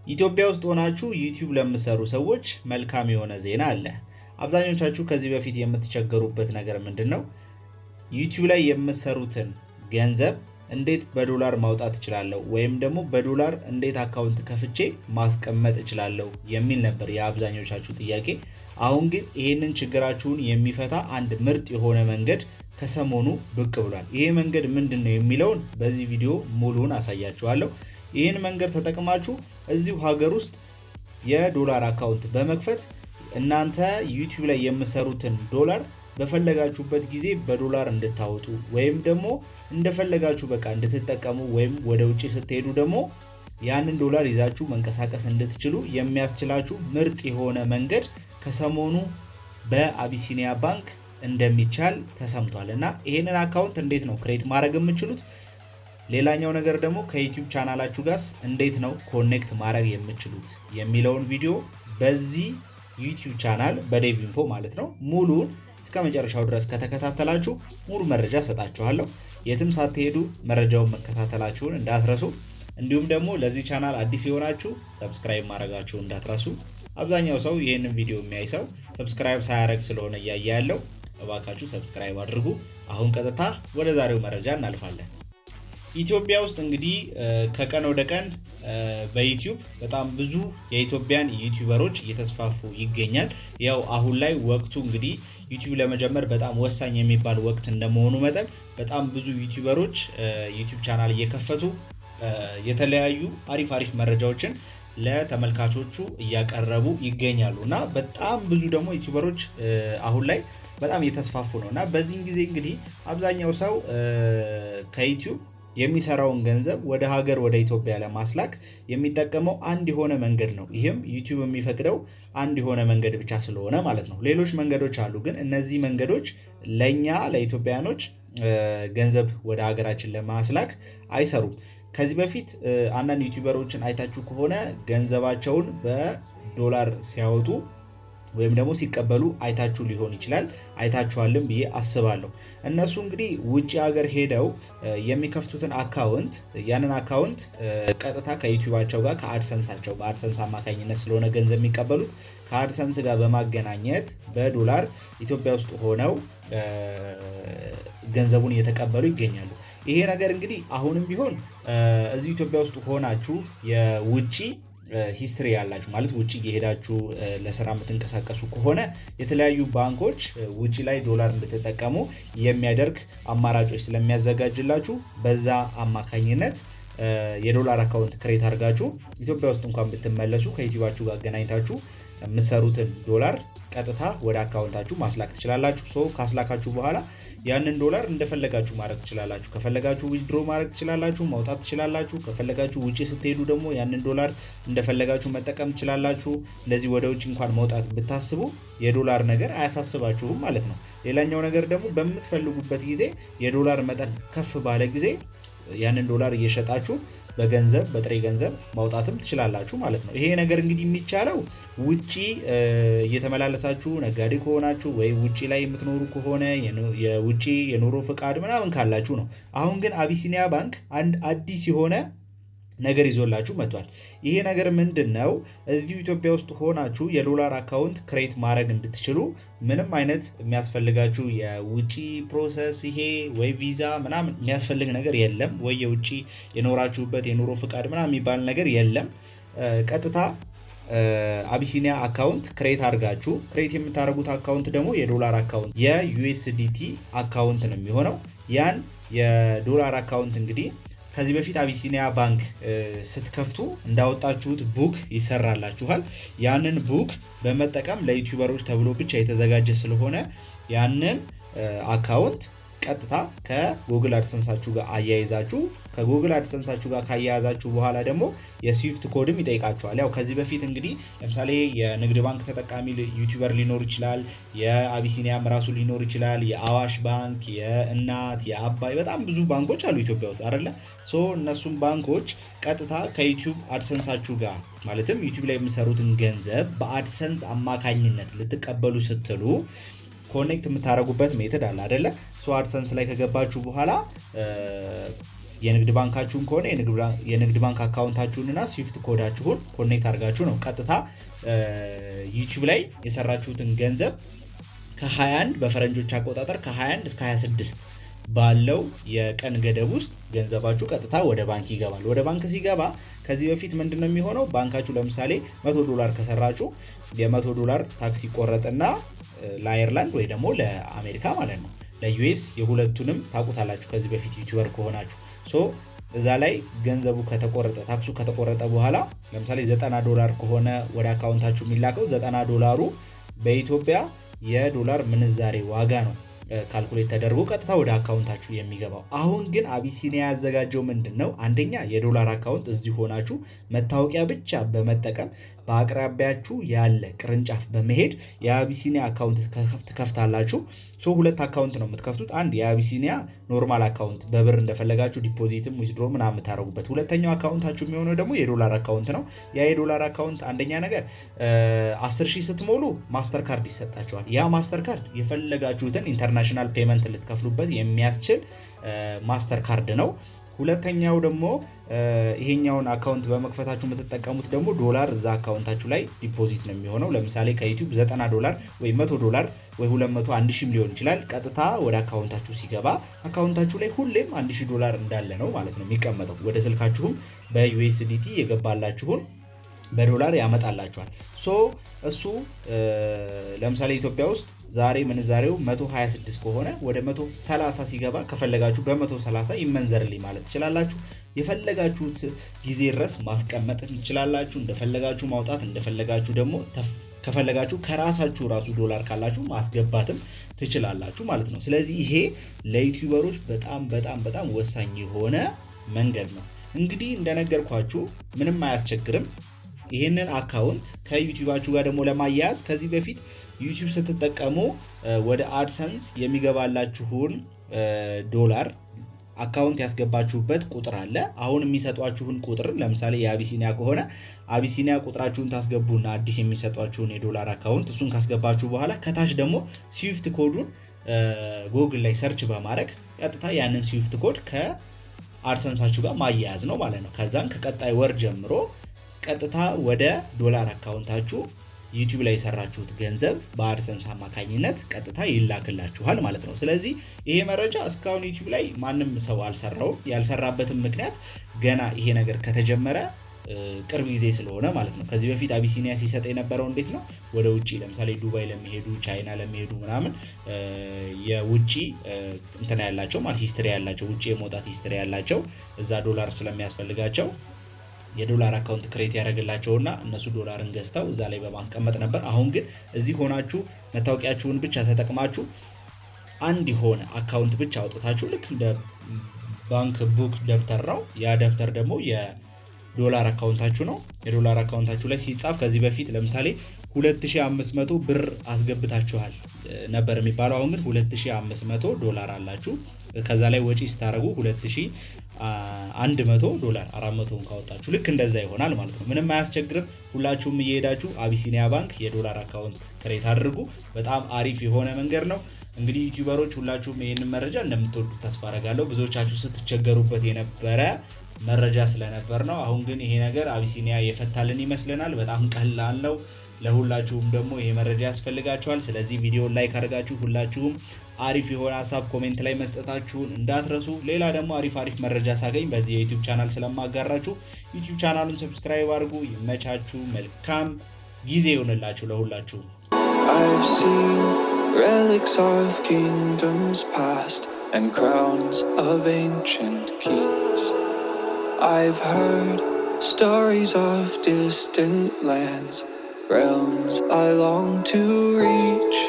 ኢትዮጵያ ውስጥ ሆናችሁ ዩቲዩብ ለምትሰሩ ሰዎች መልካም የሆነ ዜና አለ። አብዛኞቻችሁ ከዚህ በፊት የምትቸገሩበት ነገር ምንድነው? ዩቲዩብ ላይ የምትሰሩትን ገንዘብ እንዴት በዶላር ማውጣት እችላለሁ ወይም ደግሞ በዶላር እንዴት account ከፍቼ ማስቀመጥ እችላለሁ የሚል ነበር የአብዛኞቻችሁ ጥያቄ። አሁን ግን ይሄንን ችግራችሁን የሚፈታ አንድ ምርጥ የሆነ መንገድ ከሰሞኑ ብቅ ብሏል። ይሄ መንገድ ምንድነው የሚለውን በዚህ ቪዲዮ ሙሉውን አሳያችኋለሁ። ይሄን መንገድ ተጠቅማችሁ እዚሁ ሀገር ውስጥ የዶላር account በመክፈት እናንተ ዩቲዩብ ላይ የምትሰሩትን ዶላር በፈለጋችሁበት ጊዜ በዶላር እንድታወጡ ወይም ደግሞ እንደፈለጋችሁ በቃ እንድትጠቀሙ ወይም ወደ ውጪ ስትሄዱ ደግሞ ያንን ዶላር ይዛችሁ መንቀሳቀስ እንድትችሉ የሚያስችላችሁ ምርጥ የሆነ መንገድ ከሰሞኑ በአቢሲኒያ ባንክ እንደሚቻል ተሰምቷል። እና ይሄንን account እንዴት ነው create ማድረግ የምትችሉት? ሌላኛው ነገር ደግሞ ከዩቲዩብ ቻናላችሁ ጋር እንዴት ነው connect ማድረግ የምትችሉት የሚለውን ቪዲዮ በዚህ ዩቲዩብ ቻናል በዴቭ ኢንፎ ማለት ነው ሙሉውን እስከ መጨረሻው ድረስ ከተከታተላችሁ ሙሉ መረጃ እሰጣችኋለሁ። የትም ሳትሄዱ መረጃውን መከታተላችሁን እንዳትረሱ። እንዲሁም ደግሞ ለዚህ ቻናል አዲስ የሆናችሁ subscribe ማድረጋችሁን እንዳትረሱ። አብዛኛው ሰው ይሄንን ቪዲዮ የሚያይ ሰው subscribe ሳያደርግ ስለሆነ እያየ ያለው እባካችሁ subscribe አድርጉ። አሁን ቀጥታ ወደ ዛሬው መረጃ እናልፋለን። ኢትዮጵያ ውስጥ እንግዲህ ከቀን ወደ ቀን በዩቲዩብ በጣም ብዙ የኢትዮጵያን ዩቲዩበሮች እየተስፋፉ ይገኛል። ያው አሁን ላይ ወቅቱ እንግዲህ ዩቲዩብ ለመጀመር በጣም ወሳኝ የሚባል ወቅት እንደመሆኑ መጠን በጣም ብዙ ዩቲዩበሮች ዩቲዩብ ቻናል እየከፈቱ የተለያዩ አሪፍ አሪፍ መረጃዎችን ለተመልካቾቹ እያቀረቡ ይገኛሉ። እና በጣም ብዙ ደግሞ ዩቲዩበሮች አሁን ላይ በጣም እየተስፋፉ ነው። እና በዚህን ጊዜ እንግዲህ አብዛኛው ሰው ከዩቲዩብ የሚሰራውን ገንዘብ ወደ ሀገር ወደ ኢትዮጵያ ለማስላክ የሚጠቀመው አንድ የሆነ መንገድ ነው። ይሄም ዩቲዩብ የሚፈቅደው አንድ የሆነ መንገድ ብቻ ስለሆነ ማለት ነው። ሌሎች መንገዶች አሉ፣ ግን እነዚህ መንገዶች ለኛ ለኢትዮጵያኖች ገንዘብ ወደ ሀገራችን ለማስላክ አይሰሩም። ከዚህ በፊት አንዳንድ ዩቲዩበሮችን አይታችሁ ከሆነ ገንዘባቸውን በዶላር ሲያወጡ ወይም ደግሞ ሲቀበሉ አይታችሁ ሊሆን ይችላል፣ አይታችኋልም ብዬ አስባለሁ። እነሱ እንግዲህ ውጪ ሀገር ሄደው የሚከፍቱትን account ያንን account ቀጥታ ከዩቲዩባቸው ጋር ከአድሰንሳቸው በአድሰንስ አማካኝነት ስለሆነ ገንዘብ የሚቀበሉት ከአድሰንስ ጋር በማገናኘት በዶላር ኢትዮጵያ ውስጥ ሆነው ገንዘቡን እየተቀበሉ ይገኛሉ። ይሄ ነገር እንግዲህ አሁንም ቢሆን እዚህ ኢትዮጵያ ውስጥ ሆናችሁ የውጪ history ያላችሁ ማለት ውጪ እየሄዳችሁ ለስራ የምትንቀሳቀሱ ከሆነ የተለያዩ ባንኮች ውጪ ላይ ዶላር እንድትጠቀሙ የሚያደርግ አማራጮች ስለሚያዘጋጅላችሁ በዛ አማካኝነት የዶላር account create አድርጋችሁ ኢትዮጵያ ውስጥ እንኳን ብትመለሱ ከዩቲዩባችሁ ጋር አገናኝታችሁ የምትሰሩትን ዶላር ቀጥታ ወደ account ኣችሁ ማስላክ ትችላላችሁ። ካስላካችሁ በኋላ ያንን ዶላር እንደፈለጋችሁ ማድረግ ትችላላችሁ። ከፈለጋችሁ withdraw ማድረግ ትችላላችሁ፣ ማውጣት ትችላላችሁ። ከፈለጋችሁ ውጪ ስትሄዱ ደግሞ ያንን ዶላር እንደፈለጋችሁ መጠቀም ትችላላችሁ። እንደዚህ ወደ ውጪ እንኳን መውጣት ብታስቡ የዶላር ነገር አያሳስባችሁም ማለት ነው። ሌላኛው ነገር ደግሞ በምትፈልጉበት ጊዜ የዶላር መጠን ከፍ ባለ ጊዜ ያንን ዶላር እየሸጣችሁ በገንዘብ በጥሬ ገንዘብ ማውጣትም ትችላላችሁ ማለት ነው። ይሄ ነገር እንግዲህ የሚቻለው ውጪ እየተመላለሳችሁ ነጋዴ ከሆናችሁ ወይ ውጪ ላይ የምትኖሩ ከሆነ የውጪ የኑሮ ፍቃድ ምናምን ካላችሁ ነው። አሁን ግን አቢሲኒያ ባንክ አንድ አዲስ የሆነ ነገር ይዞላችሁ መጥቷል። ይሄ ነገር ምንድነው? እዚሁ ኢትዮጵያ ውስጥ ሆናችሁ የዶላር account create ማድረግ እንድትችሉ ምንም አይነት የሚያስፈልጋችሁ የውጪ process ይሄ ወይ ቪዛ ምናምን የሚያስፈልግ ነገር የለም። ወይ የውጪ የኖራችሁበት የኑሮ ፍቃድ ምናምን የሚባል ነገር የለም። ቀጥታ አቢሲኒያ account create አድርጋችሁ create የምታደርጉት account ደግሞ የዶላር account የ USDT account ነው የሚሆነው። ያን የዶላር account እንግዲህ ከዚህ በፊት አቢሲኒያ ባንክ ስትከፍቱ እንዳወጣችሁት book ይሰራላችኋል። ያንን book በመጠቀም ለዩቲዩበሮች ተብሎ ብቻ የተዘጋጀ ስለሆነ ያንን account ቀጥታ ከጉግል አድሰንሳችሁ ጋር አያይዛችሁ ከጉግል አድሰንሳችሁ ጋር ካያያዛችሁ በኋላ ደግሞ የ SWIFT code ም ይጠይቃችኋል። ያው ከዚህ በፊት እንግዲህ ለምሳሌ የንግድ ባንክ ተጠቃሚ YouTuber ሊኖር ይችላል፣ የአቢሲኒያም ራሱ ሊኖር ይችላል፣ የአዋሽ ባንክ፣ የእናት፣ የአባይ በጣም ብዙ ባንኮች አሉ ኢትዮጵያ ውስጥ አይደለ? so እነሱም ባንኮች ቀጥታ ከዩቲዩብ አድሰንሳችሁ ጋር ማለትም ዩቲዩብ ላይ የምትሰሩትን ገንዘብ በአድሰንስ አማካኝነት ልትቀበሉ ስትሉ connect የምታረጉበት method አለ አይደለ? so አድሰንስ ላይ ከገባችሁ በኋላ የንግድ ባንካችሁን ከሆነ የንግድ ባንክ account ኣችሁንና SWIFT code ኣችሁን connect አድርጋችሁ ነው ቀጥታ ዩቲዩብ ላይ የሰራችሁትን ገንዘብ ከ21 በፈረንጆች አቆጣጠር ከ21 እስከ 26 ባለው የቀን ገደብ ውስጥ ገንዘባችሁ ቀጥታ ወደ ባንክ ይገባል። ወደ ባንክ ሲገባ ከዚህ በፊት ምንድነው የሚሆነው? ባንካችሁ ለምሳሌ $100 ከሰራችሁ የ$100 tax ይቆረጥና ለአየርላንድ ወይ ደግሞ ለአሜሪካ ማለት ነው ለ US የሁለቱንም ታውቁታላችሁ ከዚህ በፊት YouTuber ከሆናችሁ። So እዛ ላይ ገንዘቡ ከተቆረጠ tax ኡ ከተቆረጠ በኋላ ለምሳሌ $90 ከሆነ ወደ account ኣችሁ የሚላከው $90 በኢትዮጵያ የዶላር ምንዛሬ ዋጋ ነው calculate ተደርጎ ቀጥታ ወደ account ኣችሁ የሚገባው። አሁን ግን አቢሲኒያ ያዘጋጀው ምንድነው? አንደኛ የዶላር account እዚህ ሆናችሁ መታወቂያ ብቻ በመጠቀም በአቅራቢያችሁ ያለ ቅርንጫፍ በመሄድ የአቢሲኒያ account ትከፍታላችሁ። So ሁለት account ነው የምትከፍቱት። አንድ የአቢሲኒያ normal account በብር እንደፈለጋችሁ deposit ም withdraw ምናምን የምታደርጉበት። ሁለተኛው account ኣችሁ የሚሆነው ደግሞ የዶላር account ነው። ያ የዶላር account አንደኛ ነገር 10,000 ስትሞሉ ማስተር ካርድ ይሰጣችኋል። ያ ማስተር ካርድ የፈለጋችሁትን international payment ልትከፍሉበት የሚያስችል ማስተር ካርድ ነው። ሁለተኛው ደግሞ ይሄኛውን account በመክፈታችሁ የምትጠቀሙት ደግሞ ዶላር እዛ account ኣችሁ ላይ deposit ነው የሚሆነው። ለምሳሌ ከዩቲዩብ $90 ወይ $100 ወይ 200 1000 ሊሆን ይችላል። ቀጥታ ወደ account ኣችሁ ሲገባ account ኣችሁ ላይ ሁሌም $1000 እንዳለ ነው ማለት ነው የሚቀመጠው። ወደ ስልካችሁም በ USDT የገባላችሁን በዶላር ያመጣላችኋል። So እሱ ለምሳሌ ኢትዮጵያ ውስጥ ዛሬ ምንዛሬው 126 ከሆነ ወደ 130 ሲገባ ከፈለጋችሁ በ130 ይመንዘርልኝ ማለት ትችላላችሁ። የፈለጋችሁት ጊዜ ድረስ ማስቀመጥ ትችላላችሁ። እንደፈለጋችሁ ማውጣት እንደፈለጋችሁ ደግሞ ከፈለጋችሁ ከራሳችሁ ራሱ ዶላር ካላችሁ ማስገባትም ትችላላችሁ ማለት ነው። ስለዚህ ይሄ ለ YouTuber ኦች በጣም በጣም በጣም ወሳኝ የሆነ መንገድ ነው። እንግዲህ እንደነገርኳችሁ ምንም አያስቸግርም። ይሄንን account ከዩቲዩባችሁ ጋር ደግሞ ለማያያዝ ከዚህ በፊት ዩቲዩብ ስትጠቀሙ ወደ አድሰንስ የሚገባላችሁን ዶላር account ያስገባችሁበት ቁጥር አለ። አሁን የሚሰጧችሁን ቁጥር ለምሳሌ የአቢሲኒያ ከሆነ አቢሲኒያ ቁጥራችሁን ታስገቡና አዲስ የሚሰጧችሁን የዶላር account እሱን ካስገባችሁ በኋላ ከታች ደግሞ SWIFT code ኡን ጎግል ላይ search በማድረግ ቀጥታ ያንን SWIFT code ከአድሰንሳችሁ ጋር ማያያዝ ነው ማለት ነው። ከዛን ከቀጣይ ወር ጀምሮ ቀጥታ ወደ ዶላር account ኣችሁ ዩቲዩብ ላይ የሰራችሁት ገንዘብ በአድሰንስ አማካኝነት ቀጥታ ይላክላችኋል ማለት ነው። ስለዚህ ይሄ መረጃ እስካሁን ዩቲዩብ ላይ ማንም ሰው አልሰራውም። ያልሰራበትም ምክንያት ገና ይሄ ነገር ከተጀመረ ቅርብ ጊዜ ስለሆነ ማለት ነው። ከዚህ በፊት አቢሲኒያ ሲሰጥ የነበረው እንዴት ነው? ወደ ውጪ ለምሳሌ ዱባይ ለሚሄዱ ቻይና ለሚሄዱ ምናምን የውጪ እንትና ያላቸው ማለት history ያላቸው ውጪ የመውጣት history ያላቸው እዛ ዶላር ስለሚያስፈልጋቸው የዶላር account create ያደርግላቸውና እነሱ ዶላርን ገዝተው እዛ ላይ በማስቀመጥ ነበር። አሁን ግን እዚህ ሆናችሁ መታወቂያችሁን ብቻ ተጠቅማችሁ አንድ የሆነ account ብቻ አውጥታችሁ ልክ እንደ ባንክ book ደብተር ነው። ያ ደብተር ደግሞ የዶላር account ኣችሁ ነው። የዶላር account ኣችሁ ላይ ሲጻፍ ከዚህ በፊት ለምሳሌ 2500 ብር አስገብታችኋል ነበር የሚባለው። አሁን ግን $2500 አላችሁ። ከዛ ላይ ወጪ ስታረጉ $2100 400 ካወጣችሁ ልክ እንደዛ ይሆናል ማለት ነው። ምንም አያስቸግርም። ሁላችሁም እየሄዳችሁ አቢሲኒያ ባንክ የዶላር account create አድርጉ። በጣም አሪፍ የሆነ መንገድ ነው። እንግዲህ YouTuber ኦች ሁላችሁም ይሄንን መረጃ እንደምትወዱት ተስፋ አደርጋለሁ። ብዙዎቻችሁ ስትቸገሩበት የነበረ መረጃ ስለነበር ነው። አሁን ግን ይሄ ነገር አቢሲኒያ የፈታልን ይመስለናል። በጣም ቀላል ነው። ለሁላችሁም ደግሞ ይሄ መረጃ ያስፈልጋችኋል። ስለዚህ ቪዲዮውን like አድርጋችሁ ሁላችሁም አሪፍ የሆነ ሐሳብ comment ላይ መስጠታችሁን እንዳትረሱ። ሌላ ደግሞ አሪፍ አሪፍ መረጃ ሳገኝ በዚህ የዩቲዩብ ቻናል ስለማጋራችሁ ዩቲዩብ ቻናሉን subscribe አድርጉ። ይመቻችሁ። መልካም ጊዜ ይሁንላችሁ ለሁላችሁም። I've seen relics of kingdoms past and crowns of ancient kings. I've heard stories of distant lands, realms I long to reach.